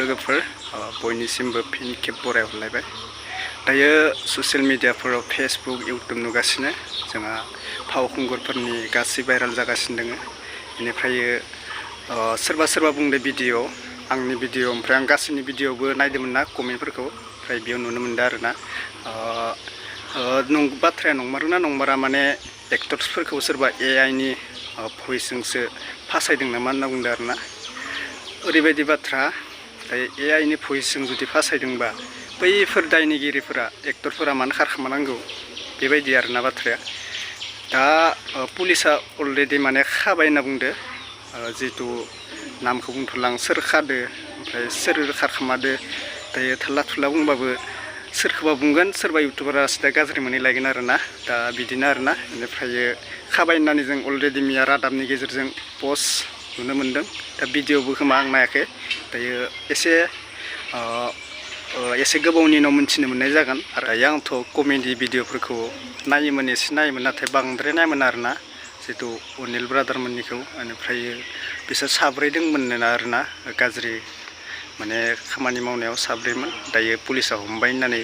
लोगोफोर बयनिसिमबो फिन खेब बरायहरलायबाय। दायो ससियेल मिडियाफोराव फेसबुक इउटुब नुगासिनो जोंहा फावखुंगुरफोरनि गासै भाइराल जागासिनो दङ। बेनिफ्राय सोरबा बुंदो भिडिअ आंनि भिडिअ ओमफ्राय आं गासैनि भिडिअबो नायदोंमोन ना कमेन्टफोरखौ ओमफ्राय बेयाव नुनो मोनदों आरोना बाथ्राया नंमारोना नंमारा माने एक्टर्सफोरखौ सोरबा AI नि भइसजोंसो फासायदों नामा होनना बुंदों आरोना। ओरैबायदि बाथ्रा दायो AI नि भइसजों जुदि फासायदोंबा बैफोर दायनिगिरिफोरा एक्टरफोरा मानो खारखोमानांगौ बेबायदि आरोना बाथ्राया। दा पुलिसा अलरेडि माने खाबाय होनना बुंदो जिहेतु नामखौ बुंथ'ला आं सोर खादो ओमफ्राय सोर खारखोमादो दायो थाल्ला थुल्ला बुंबाबो सोरखौबा बुंगोन सोरबा इउटुबारा सिदा गाज्रि मोनहैलायगोन आरोना। दा बिदिनो आरोना बेनिफ्राय खाबाय होननानै जों अलरेडि मिया रादाबनि गेजेरजों पस्ट नुनो मोन्दों। दा भिडिअबो खोमा आं नायाखै दायो एसे गोबावनि उनाव मोनथिनो मोननाय जागोन। आरो दायो आंथ' कमेडि भिडिअफोरखौ नायोमोन एसे नायोमोन नाथाय बांद्राय नायोमोन आरोना जिहेतु अनिल ब्रादारमोननिखौ बेनिफ्राय बिसोर साब्रै दंमोन आरोना गाज्रि माने खामानि मावनायाव साब्रैमोन। दायो पुलिसा हमबाय होननानै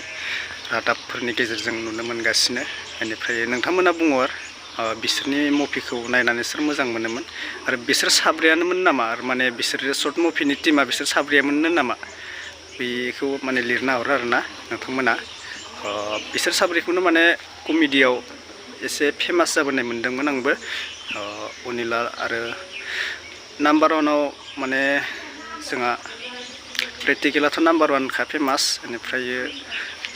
रादाबफोरनि गेजेरजों नुनो मोनगासिनो। बेनिफ्राय नोंथांमोना बुङो बिसोरनि मुभिखौ नायनानै सोर मोजां मोनोमोन आरो बिसोर साब्रैयानोमोन नामा आरो माने बिसोरो सर्ट मुभिनि टिमा बिसोर साब्रैयामोन नामा बेखौ माने लिरना हरो आरोना नोंथांमोना। बिसोर साब्रैखौनो माने कमेडियाव एसे फेमास जाबोनाय मोन्दोंमोन आंबो। अनिला आरो नाम्बार वानाव माने जोंहा प्रेक्टिकेलाथ' नाम्बार वानखा फेमास बेनिफ्राय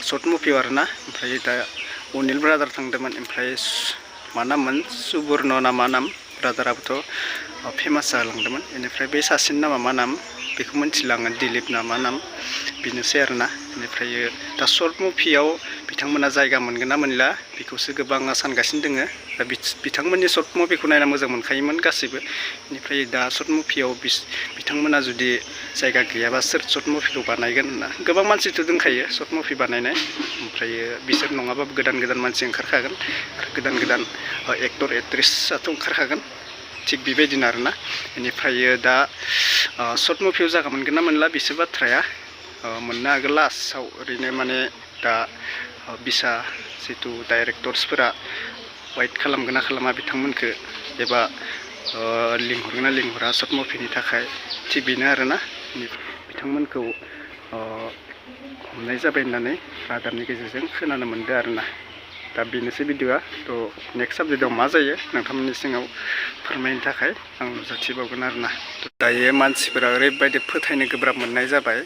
सर्ट मुभियाव आरोना। ओमफ्राय दा अनिल ब्रादार थांदोंमोन ओमफ्राय मा नाममोन सुबर्न ना मा नाम ब्रादाराबोथ' फेमास जालांदोंमोन। बेनिफ्राय बे सासेनि नामा मा नाम बेखौ मिथिला आङो दिलीप ना मा नाम बेनोसै आरोना। बेनिफ्राय दा सर्ट मुभियाव बिथांमोना जायगा मोनगोन ना मोनला बेखौसो गोबाङा सानगासिनो दोङो। दा बिथांमोननि सर्ट मुभिखौ नायना मोजां मोनखायोमोन गासैबो। बेनिफ्राय दा सर्ट मुभियाव बिथांमोना जुदि जायगा गैयाबा सोर सर्ट मुभिखौ बानायगोन होनना गोबां मानसिथ' दंखायो सर्ट मुभि बानायनाय। ओमफ्राय बिसोर नङाबाबो गोदान मानसि ओंखारखागोन आरो गोदान एक्टर एक्ट्रेसआथ' ओंखारखागोन थिग बेबायदिनो आरोना। बेनिफ्राय दा सर्ट मुभियाव जायगा मोनगोन ना मोनला बेसो बाथ्राया। मोननो हागौ लास्टआव ओरैनो माने दा बिसा जिथु डाइरेक्टर्सफोरा वाइट खालामगोन ना खालामा बिथांमोनखौ एबा लिंहरगोन ना लिंहरा सर्ट मुभिनि थाखाय थिग बेनो आरोना। बिथांमोनखौ हमनाय जाबाय होननानै रादाबनि गेजेरजों खोनानो मोन्दों आरोना। दा बेनोसै भिडिअ'आ थ' नेक्स्ट साबजेक्टआव मा जायो नोंथांमोननि सिङाव फोरमायनो थाखाय आं नुजाथिबावगोन आरोना। दायो मानसिफोरा ओरैबायदि फोथायनो गोब्राब मोननाय जाबाय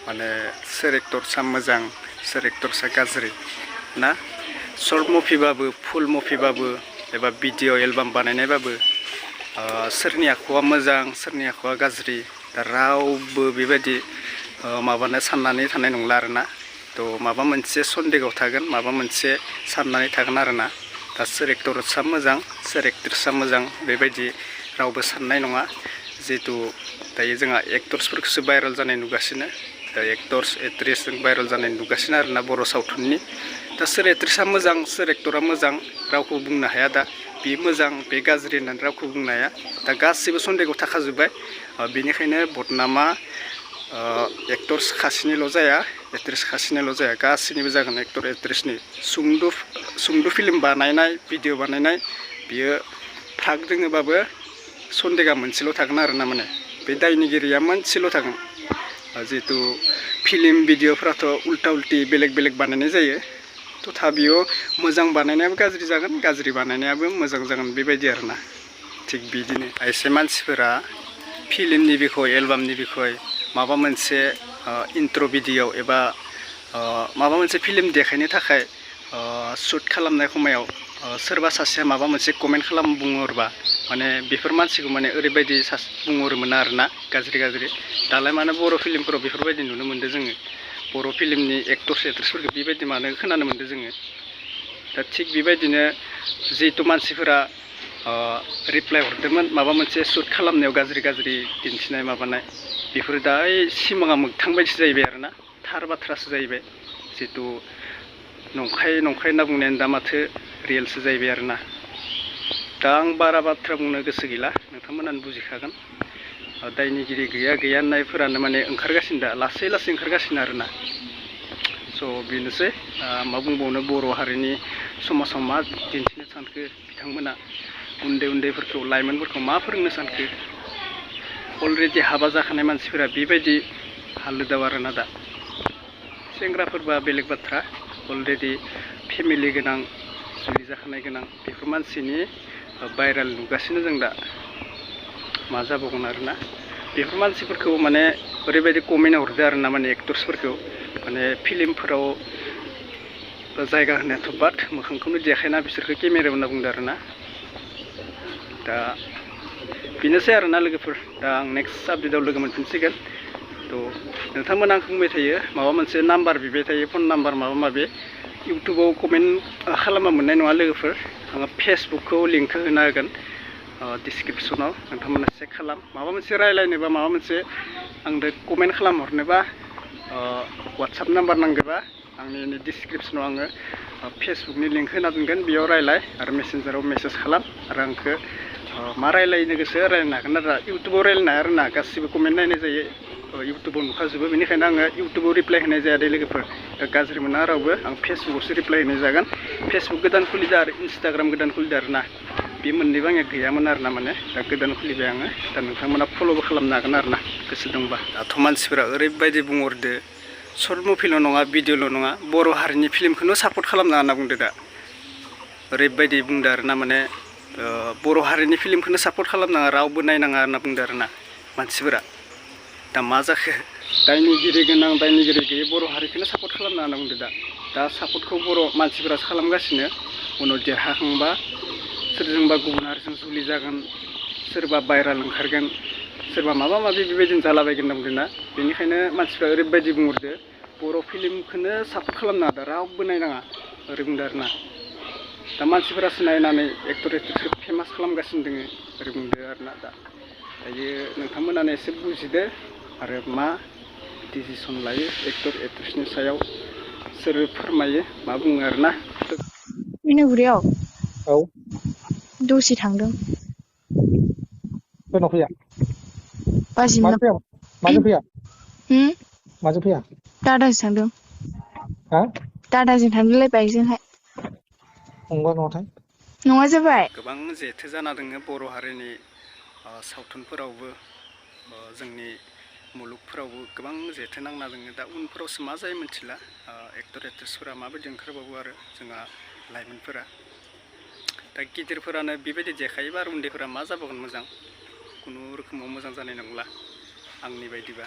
माने सोर एक्टरसा मोजां सोर एक्टरसा गाज्रि ना। सर्ट मुभिबाबो फुल मुभिबाबो एबा भिडिअ एलबाम बानायनायबाबो सोरनि आखुआ मोजां सोरनि आखुआ गाज्रि दा रावबो बेबायदि माबानो साननानै थानाय नंला आरोना। थ' माबा मोनसे सन्देहआव थागोन माबा मोनसे साननानै थागोन आरोना। दा सोर एक्टरसा मोजां सोर एक्ट्रेसआ मोजां बेबायदि रावबो साननाय नङा। जिहेतु दायो जोंहा एक्टर्सफोरखौसो भाइरेल जानाय नुगासिनो दा एक्टर्स एक्ट्रेसजों भाइरेल जानाय नुगासिनो आरोना बर' सावथुननि। दा सोर एक्ट्रेसआ मोजां सोर एक्टरा मोजां रावखौ बुंनो हाया। दा बे मोजां बे गाज्रि होननानै रावखौ बुंनो हाया। दा गासैबो सन्देहआव थाखाजोब्बाय। बेनिखायनो बदनामा एक्टर्स खासेनिल' जाया एक्ट्रेस खासेनिल' जाया गासैनिबो जागोन एक्टर एक्ट्रेसनि। सुंद' फिल्म बानायनाय भिडिअ बानायनाय बियो फाग दोङोबाबो सन्देहआ मोनसेल' थागोन आरोना माने बे दायनिगिरिया मोनसेल' थागोन। जिहेतु फिल्म भिडिअफ्राथ' उल्टा उल्टि बेलेग बानायनाय जायो तथाबियो मोजां बानायनायाबो गाज्रि जागोन गाज्रि बानायनायाबो मोजां जागोन बेबायदि आरोना। थिग बिदिनो खायसे मानसिफोरा फिल्मनि बिखय एलबामनि बिखय माबा मोनसे इन्ट्र' भिडिअ एबा माबा मोनसे फिल्म देखायनो थाखाय शुट खालामनाय समायाव सोरबा सासेया माबा मोनसे कमेन्ट खालाम बुंहरबा माने बेफोर मानसिखौ माने ओरैबायदि बुंहरोमोन आरोना गाज्रि दालाय मानो बर' फिल्मफोराव बेफोरबायदि नुनो मोन्दों जोङो बर' फिल्मनि एक्टर्स एक्ट्रेसफोरखौ बेबायदि मानो खोनानो मोन्दों जोङो। दा थिग बेबायदिनो जिहेतु मानसिफोरा रिप्लाइ हरदोंमोन माबा मोनसे शुट खालामनायाव गाज्रि दिन्थिनाय माबानाय बेफोरो दा सिमाङा मोगथां बायदिसो जाहैबाय आरोना थार बाथ्रासो जाहैबाय। जिहेतु नंखाय होनना बुंनायानो दा माथो रियेलसो जाहैबाय आरोना। दा आं बारा बाथ्रा बुंनो गोसो गैला नोंथांमोनानो बुजिखागोन। दायनिगिरि गैया गैया होननायफोरानो माने ओंखारगासिनो दा लासै लासै ओंखारगासिनो आरोना। स' बेनोसै मा बुंबावनो बर' हारिनि समाजाव मा दिन्थिनो सानखो बिथांमोना उन्दै उन्दैफोरखौ लाइमोनफोरखौ मा फोरोंनो सानखो अलरेडि हाबा जाखानाय मानसिफोरा बेबायदि हालोदाव आरोना दा सेंग्राफोरबा बेलेग बाथ्रा अलरेडि फेमिलि गोनां जुलि जाखानाय गोनां बेफोर मानसिनि भाइरेल नुगासिनो जों दा मा जाबावगोन आरोना बेफोर मानसिफोरखौ माने ओरैबायदि कमेन्ट हरदो आरोना माने एक्टर्सफोरखौ माने फिल्मफोराव जायगा होनायाथ' बाद मोखांखौनो देखायना बिसोरखौ केमेरायाव होनना बुंदो आरोना। दा बेनोसै आरोना लोगोफोर दा आं नेक्स्ट आपडेटआव लोगो मोनफिनसिगोन। थ' नोंथांमोना आंखौ बुंबाय थायो माबा मोनसे नाम्बार बिबाय थायो फन नाम्बार माबा माबि इउटुबाव कमेन्ट खालामबा मोननाय नङा लोगोफोर आङो फेसबुकखौ लिंकखौ होना होगोन डिसक्रिपसनाव नोंथांमोना चेक खालाम माबा मोनसे रायज्लायनोबा माबा मोनसे आंनो कमेन्ट खालामहरनोबा वाट्सएप नाम्बार नांगौबा आंनि डिसक्रिपसनाव आङो फेसबुकनि लिंक होना दोनगोन बेयाव रायज्लाय आरो मेसेन्जाराव मेसेज खालाम आरो आंखौ मा रायज्लायनो गोसो रायज्लायनो हागोन आरो इउटुबाव रायज्लायनो हाया आरोना गासिबो कमेन्ट नायनाय जायो इउटुबाव नुखाजोबो बेनिखायनो आङो इउटुबाव रिप्लाय होनाय जाया दे लोगोफोर गाज्रि मोना रावबो आं फेसबुकआवसो रिप्लाय होनाय जागोन फेसबुक गोदान खुलिदों आरो इन्सटाग्राम गोदान खुलिदों आरोना बे मोननैबो आंनिया गैयामोन आरोना माने दा गोदान खुलिबाय आङो दा नोंथांमोना फल'बो खालामनो हागोन आरोना गोसो दंबा। दाथ' मानसिफोरा ओरैबायदि बुंहरदो सर्ट मुभिल' नङा भिडिअ'ल' नङा बर' हारिनि फिल्मखौनो सापर्ट खालामनाङा होनना बुंदो दा ओरैबायदि बुंदो आरोना माने बर' हारिनि फिल्मखौनो सापर्ट खालामनाङा रावबो नायनाङा होनना बुंदो आरोना मानसिफोरा। दा मा जाखो दायनिगिरि गोनां दायनिगिरि गैयै बर' हारिखौनो सापर्ट खालामनाङा होनना बुंदो दा सापर्टखौ बर' मानसिफोरासो खालामगासिनो उनाव देरहाखांबा सोरजोंबा गुबुन हारिजों जुलि जागोन सोरबा भाइराल ओंखारगोन सोरबा माबा माबि बेबायदिनो जालाबायगोन होनना बुंदों ना बेनिखायनो मानसिफ्रा ओरैबायदि बुंहरदो बर' फिल्मखौनो सापर्ट खालामनाङा दा रावबो नायनाङा ओरै बुंदो आरोना। दा मानसिफोरासो नायनानै एक्टर एक्ट्रिसखौ फेमास खालामगासिनो दोङो ओरै बुंदो आरोना दा दायो नोंथांमोनानो एसे बुजिदो आरो मा डिसिसन लायो एक्टर एक्ट्रिसनि सायाव सोर फोरमायो मा बुङो आरोना। मिनुगुरियाव औ दसे थांदों सोरनाव फैया बाजिमोन माजों फैया माजों फैया दादाजों थांदों हा दादाजों थांदोंलै बाइकजोंहाय नंगौ नङाथाय नङा जाबाय गोबां जेथो जाना दोङो बर' हारिनि सावथुनफोरावबो जोंनि मुलुगफोरावबो गोबां जेथो नांना दोङो दा उनफोरावसो मा जायो मिथिला एक्टर एक्ट्रिसफोरा माबायदि ओंखारबावो आरो जोंहा लाइमोनफोरा दा गिदिरफोरानो बेबायदि देखायोबा आरो उन्दैफोरा मा जाबावगोन मोजां खुनु रोखोमाव मोजां जानाय नंला आंनि बायदिबा।